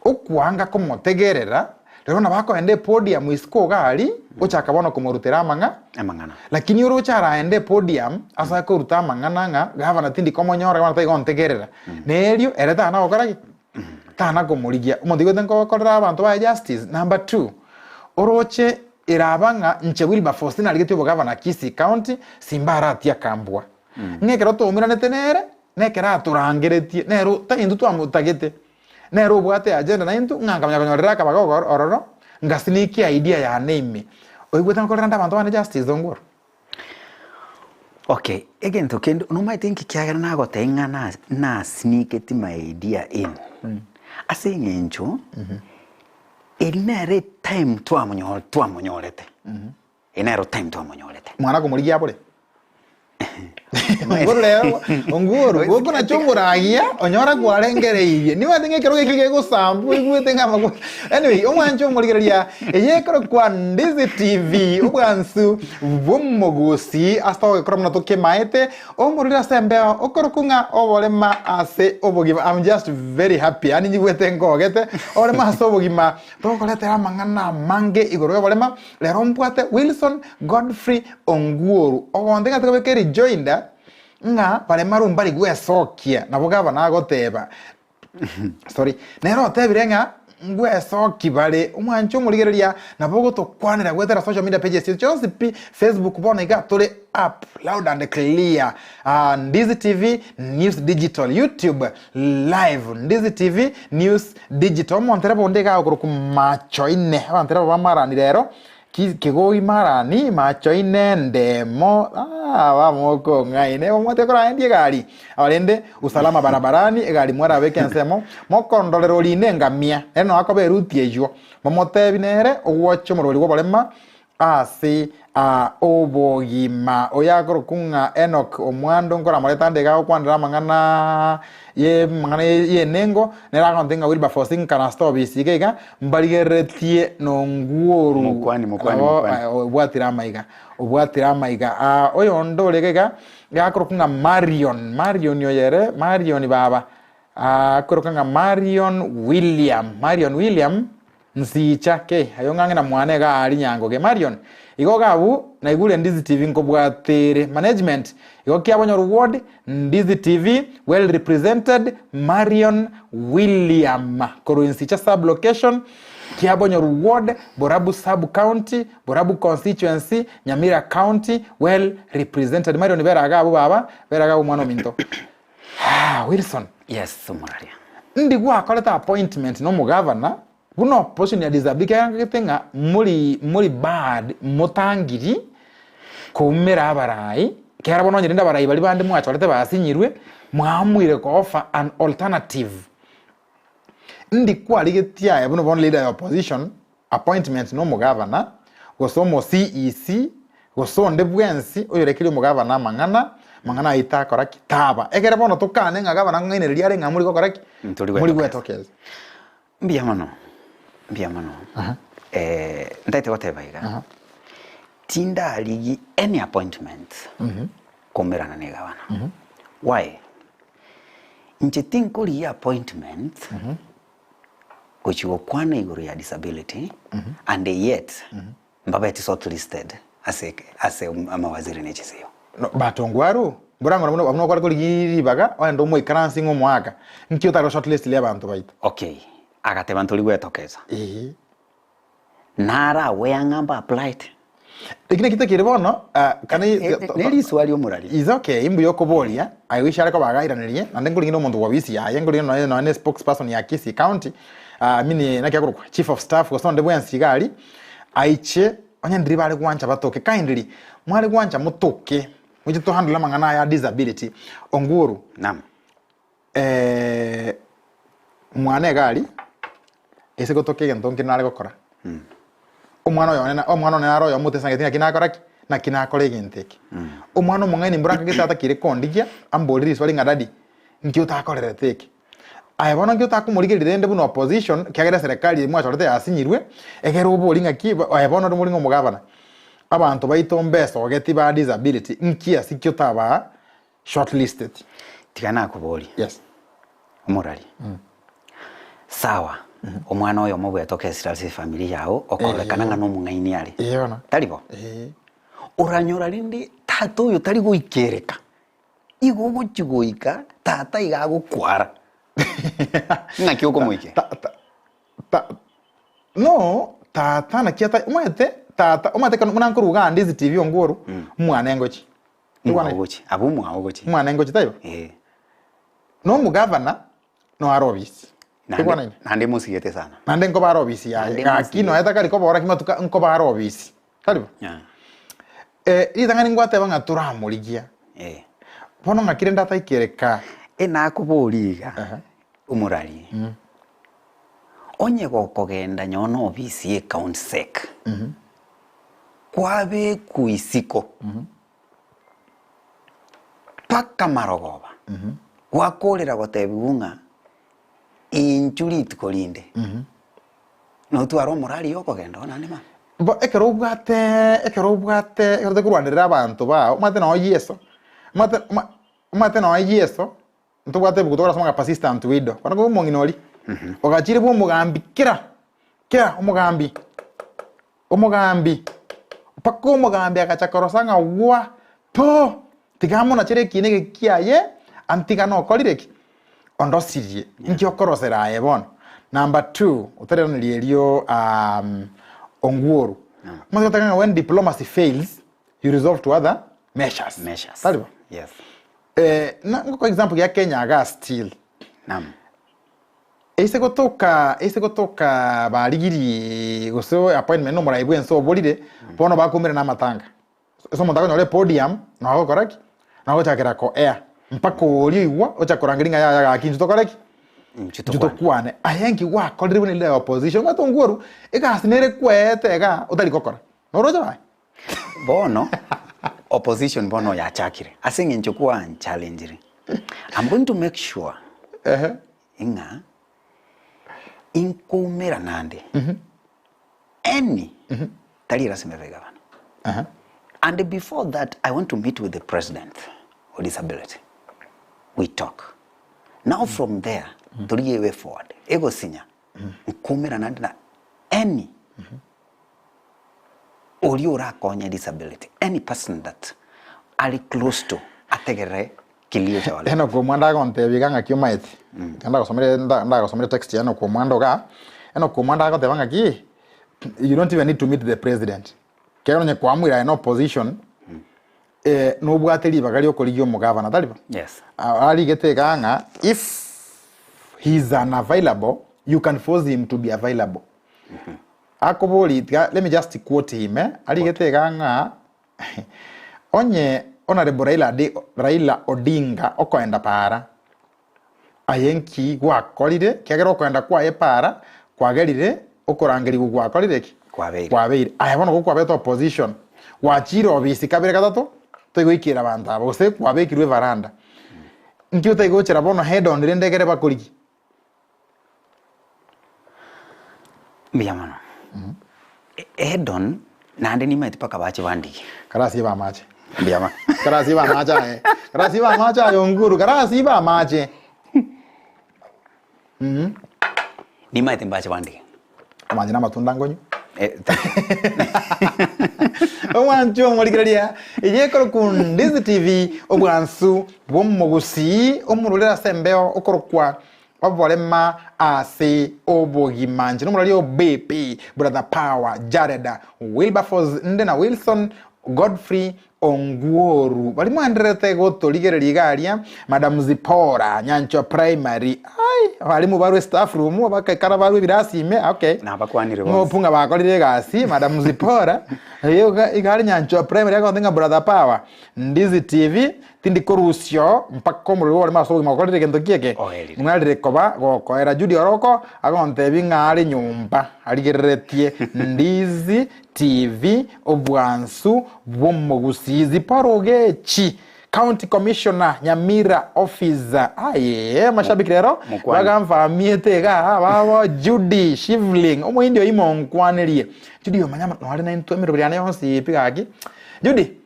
Okwanga komotegerera, rero nabo akoenda epodium isiko iga aria, ochaka bono komorutera amang'a, Amang'ana. Lakini oroche araende epodium ase akoruta amang'ana ng'a gavana tindi komonyora, gavana tari gontegerera. Nerio ere tana gokora ki? Tana komorigia. Omonto oigwete nkokorera abanto baye justice. Number two, oroche eraba ng'a inche Wilberforce tinarigetie obogavana Kisii County, Simba aratie akambua. Ng'a ekero twaumeranete nere, nekero atorangeretie, nere tari intwe twamotagete, Nere obwate agenda naintwe, ng'a nkamanya konyorera akabaga ogoro ororo, ngasneak idea yane ime. Oigwete nkorera nde abanto bane justice Ongoro? Okay, egento kende nomanyete inki kiagera nagotebia ng'a na nasneaketi my idea in? Ase eng'encho, eri nere etime twamonyo twamonyorete. Eye nero time twamonyorete. Mwana komorigia abore. Onguru rero, onguru, gokonacha omoragia, onyora kwarengereirie. Nimanyete ng'a ekero geke gegosambwa oigwete ng'a amagu. Anyway, omwancho omorigereria, eye ekorokwa Ndizi TV, obwansu bw'omogusi ase togokora buna tokemaete, omorwire ase embeo, okorokwa ng'a oborema ase obogima. I'm just very happy, yaani nyigwete nkogete, oborema ase obogima, togokoretera amang'ana amange igoro y'oborema, Rero mbwate Wilson Godfrey Onguoru, ogonte ng'a tikobeka erejoinder ng'a baremaru mbari gwesokia, nabo gavana agoteba, sorry, nere otebire ng'a ngwesoki bare, omwanche omorigereria nabo ogotokwanera goetera social media pages chiaito chionsi pi, Facebook bono iga tore up loud and clear, Ndizi TV News Digital, YouTube live, Ndizi TV News Digital. Omontereba onde iga agokorokwa Machoine, abantereba ba Marani rero, ki Kigoi Marani, Machoine, Ndemo, aah bamokong'aina, omwate koraendie egari, rende usalama barabarani, egari mwarabeke ensemo, mokondorera orine engamia, ere noo akoba eruti eywo, momotebi nere ogwocha omorweri bw'oborema, Ase aa obogima, oyo akorokwa ng'a Enok, omwando nkoramorete ande iga agokwanera amang'ana y'amang'ana y'enengo, nere agontebia ng'a Wilberforce nkaranste obisi iga iga, mbarigereretie nongworu Mokwani, mokwani, nabo mokwani. obwatire amaiga, obwatire amaiga. Aa oyonde ore iga iga, iga akorokwa ng'a Marion, Marion oyo ere, Marion baba, akorokwa ng'a Marion William, Marion William. Nsicha ki aye ong'ang'e na mwane iga aria nyangoge. Marion, Igo iga abwo naigure Ndizi TV nkobwatere. Management, Igo kiabonyoru ward, Ndizi TV, well represented, Marion William. Korwa Nsicha sub location, Kiabonyoru ward, Borabu sub county, Borabu constituency, Nyamira county, well represented. Marion bera iga abwo baba, bera iga abwo omwana ominto. Haa Wilson. Yes omoraria. Ndi gwakorete appointment na omogavana buna opposition ya disability ekiagera ng'a mori mori bad motangiri koumera abarai ekiagera bono onye rende abarai baria bande mwachorete basinyirwe mwaamuire ko offer an alternative. Ndi kwarigetie aye buna bono leader ya opposition Appointment nomogavana, gose omo CEC, gose onde bwensi oyorekerie omogavana amang'ana, amang'ana ayio takora ki? Taba. Ekere bono tokane ng'a gavana ng'ainereria are ng'a mori gokora ki? Ntori Mori gwetokeza. gwetokeza. Mbuya mono, mbuya mono. Ntaete goteba iga, tindarigi any appointment koumerana na egavana. Why? Inche tinkorigia appointment gochia gokwana igoro ya disability and yet mbabeti shortlisted ase ase amawaziri ne chisio. No, but ongwaru, mbora ng'ora buna buna okware korigia ribaga, ogende omoikaranse ng'a omoaka, nki otare shortlist ria abanto baito? Okay, agateba ntori gwetokeza. Eeh. Naro aware ng'a mba applied. Eki naki tekeri bono, ah, can I, Ne riswali omorari. Is okay, mbuya okoboria, I wish are koba agairanerie, naende nkorigia na omonto bwa ofisi yaye, nkorigia nonya nonya ne spokesperson ya Kisii County, I mean naki akorokwa chief of staff gose onde bwensi iga aria, aiche onye ndiri bare gwancha batoke kindly mware gwancha motoke moche to handle amang'ana aya a disability. Onguru. Naam. Mwana iga aria, ase gotoka egento nkere nare gokora, omwana oyo one na omwana one nare oyomo otesangeti naki nakora ki? Naki nakora egento eke. Omwana omong'aini mbora nkagete atakire kondigia, amborie riswali ng'a daddy, nki otakorerete eke? Aye bono nki otakomorigereria rende buna opposition, ekiagera eserekari eye mwachorete yasinyirwe, egere oborie ng'aki, aye bono ore ng'a omogavana, abanto baito mbesogeti ba disability, nki ase ki otabaa shortlisted. Tiga nakoborie. Yes. Omorari. Sawa, omwana oyomo bwete okesire ase efamiri yao, okororekana ng'a nomong'aini are. Ee bono. Tari bo? Ee. Oranyora rende tata oyo tari goikereka, igo ogochia goika tata iga agokwara. Ng'aki okomoikera? Ta, ta, ta, no, tata naki ata, omanyete tata, omanyete ekero buna nkoruga ande ase TV ongworu, omwana engochi. Mwao gochia, abwo mwao gochia. Omwana engochi taibo? Eh. Na omogavana no are obisi. Naende Tokwana naende mosigete sana. Naende nkoba are obisi yaye. Naende Gaki mosigete. nonya takari kobora ki matuko nkoba are obisi. Tari bo? Yeah. Eh, ritang'ani ngwateba ng'a toramorigia. Eh. Bono ng'aki rende ataikereka. E nakoboria iga, Ehe. omorari, onye gokogenda nyowe na obisi ye county sec, kwabekwa isiko, mpaka marogoba, gwakorera gotebiwa ng'a inchu rituko rinde, notware omorari okogenda oo naende mambia. Bo ekero obwate ekero obwate ekero tokorwanerera abanto bao, omanyete noo Yeso, omanyete oma omanyete noo Yeso, ntobwate ebuku tokorasoma ng'a persistent widow, bono koba omong'ina oria, ogachire bwa omogambi kera kera omogambi. Omogambi, mpaka omogambi agacha korosa ng'a gwa, po! Tiga amonachere ekiina eke kiaye, antiga nokorire ki? Ondosirie. Inki okorosera aye bono? Number two, otariraneria erio um, ongworu. Omanyete goteba ng'a when diplomacy fails, you resolve to other measures. Measures. Tari bo? Yes. Eh, na ngoko example ya Kenya iga still. Naam. Ase gotoka ase gotoka barigirie gose appointment na omorai bwense oborire, bono bakoumera amatanga. Ase omonto akonyora epodium, nabo agokora ki? Nabo agochakera ko air, mpaka oria oigwa ocha korangeria ng'a yaya gaki intwe tokore ki? Intwe Intwe tokwane. tokwane. Aye nki gwakorire buna leader ya opposition? Omanyete ongworu, egasi nere kweete igaa otari gokora. Noroche baye? Bono opposition bono yachakire ase eng'encho kwa nchallengire. I'm going to make sure Ehe. Ng'a inkoumera nande any tari erasima ebe gavana. And before that I want to meet with the president o disability we talk. Now from there torigie a way forward egosinya nkoumera nande na any oria orakonye disability any person that are close to ategerere kilio cha wale. Enock Omwando agontebia iga ng'aki omaete, ekero ndagosomere nda ndagosomere text ya Enock Omwando igaa, Enock Omwando agoteba ng'aki, you don't even need to meet the president, ekiagera onye kwamoira aye na opposition, nobwate ribaga ria okorigia omogavana, tari bo? Yes. Arigete igaa ng'a if he is unavailable, you can force him to be available. Akobori tiga let me just quote him eh, arigete igaa ng'a Onye Honourable Raila Adi Raila Odinga okoenda paara, aye nki gwakorire ekiagera okoenda kwaye paara kwagerire okorangerigwa gwakorire ki? Kwabeire. Kwabeire. Aye bono gokwabete opposition, gwachire obisi kabere gatato, toigoikera abanto aba gose kwabekirwe evaranda. Nki otaigochera bono head on rende ekere bakorigia? Mbuya mono. Edon, naende nimaeti mpaka bache bandigie. Karasibe amache. Mbuya mono. Karasibe amache aye. Karasibe amache aye Onguru, karasibe amache. Nimaete mbache bandige. Amache na amatunda nkonywa. Eh, thank you. Omwanchi omorigereria eye ekorokwa Ndizi TV obwansu bw'omogusii omororere ase embeo okorokwa oborema ase obogima nche nomorori o BP Brother Power Jared Wilberforce nde na Wilson Godfrey. Ongworu. Baria mwaendererete gotorigereria iga aria, Madam Zipporah, Nyanchwa Primary, ai, abalimu barwe staff room, bakaikara barwe ebirasi ime, okay. Nabakwanire bonsi. Ng'opu ng'a bakorire egasi, Madam Zipporah, iga iga are Nyanchwa Primary agote ng'a Brother Power, Ndizi TV, tindi korusia oo mpaka omorero bw'oborimo ase obogima gokorire egento ki eke? Oerire. Ng'arire koba gokoera. Judy Oroko agontebia ng'a are nyomba arigereretie Ndizi TV, obwansu bw'omogusii. Zipporah Ogechi, County Commissioner, Nyamira Office. Aye, amashabiki rero Mokwane. bagamfahamiete iga babo Judy Shivling, omoindi oyio monkwanerie. Judy omanya nore naintwe emeroberi yane yonsi pi gaki. Judy,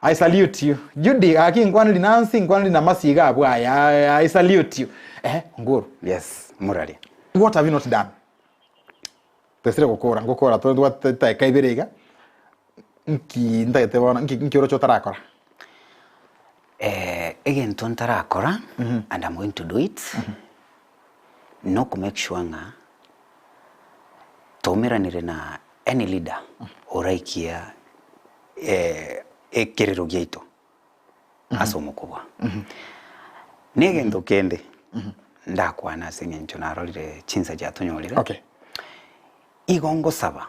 I salute you. Judy, gaki nkwaneri Nancy, nkwaneri na Mercy iga abwo aya, I salute you. Eh, Onguru, Yes, muraria. what have you not done? Twesire gokora, ngokora tore tobwate chidakika ibere iga, nki ntagete bono, nki nki oroche otarakora? Egento ntarakora and I'm going to do it, noko make sure ng'a twaumeranire na any leader oraikia ekerero giaito ase omokubwa. Na egento kende ndakwane ase eng'encho narorire chinsa chiatonyorire, Okay. igo ngosaba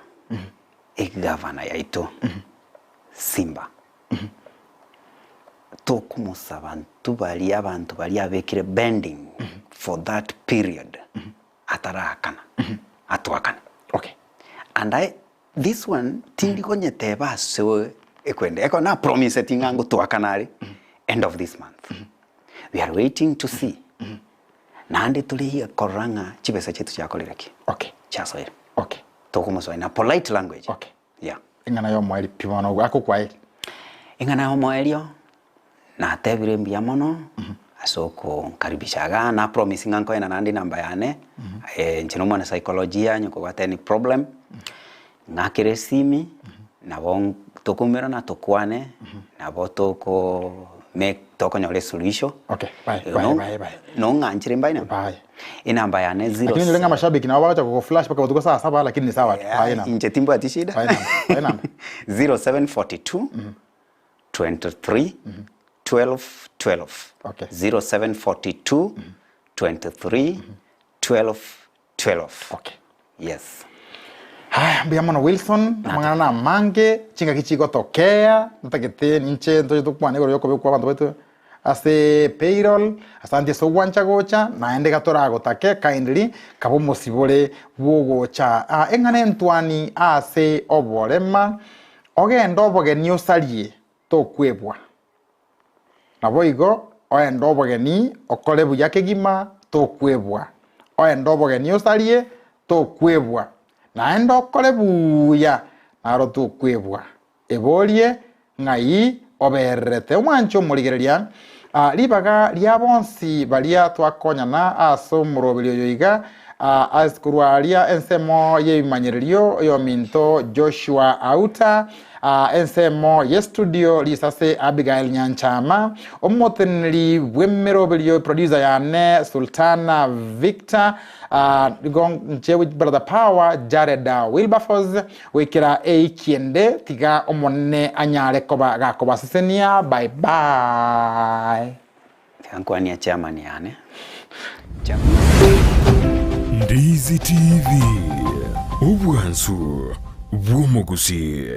egavana yaito Simba, tokomosaba intwe baria abanto baria abekire bending for that period ataraakana, atoakane. Okay. And I This one tindi konyeteba ase ekwende ekero na promiseti ng'a ngotoakana are end of this month we are waiting to see naende tore iga korora ng'a chibesa chiaito chiakorire ki? Okay. Chiasoire. Okay. Tokomosoa in a polite language. Okay. Yeah. Eng'ana ya omoerio pi bono akokwaeria. Eng'ana ya omoerio Natebire mbuya mono ase okonkaribisha igaa, na promise ng'a nkoenda naende enamba yane, inche na omwana saikolojia onye kobwate any problem, ng'akere esimi, nabo tokoumerana tokwane, nabo toko make tokonyora esuluhisho. Okay, bye, bye, bye, bye. Nong'anchire mbae enamba? Bye. Enamba yane zero Lakini onyore ng'a amashabiki nabo bagocha kogoflash mpaka botuko saa saba lakini ni sawa tu. Bae enamba. Inche timbwati shida. Bae enamba, bae enamba. 0742 23 12 12 Okay. 0742 23 12 12 Okay. yes Haya, mbuya mono Wilson, amang'ana na amange, chingaki chigotokea, ntagete ninche ntoche tokwane igoro yokobekwa abanto baito ase payroll, asante ase ogwancha gocha, naende iga toragotake kindly, kaba omosibore bwogocha. Ah, eng'ana entwani ase oborema, Ogende obogeni osarie, tokwebwa. Naboigo oende obogeni okore buya kegima, tokwebwa. Oende obogeni osarie, tokwebwa. Naende okore buya, naro tokwebwa. Eborie, Ng'ai obererete? Omwanche omorigereria, ribaga ria bonsi baria twakonyana ase omoroberi oyo iga, Ase korwa aria ensemo y'ebimanyererio oyominto Joshua Auta, ensemo y'estudio risase Abigail Nyanchama, omoteneneri bw'emeroberio producer yane Sultana Victor, nigo inche Brother Power Jared Wilberforce goikera eiki ende tiga Omonene anyare koba gakobasesenia bye bye. Tiga nkwanie chairman yane. Ndizi TV, obwansu bw'omogusii.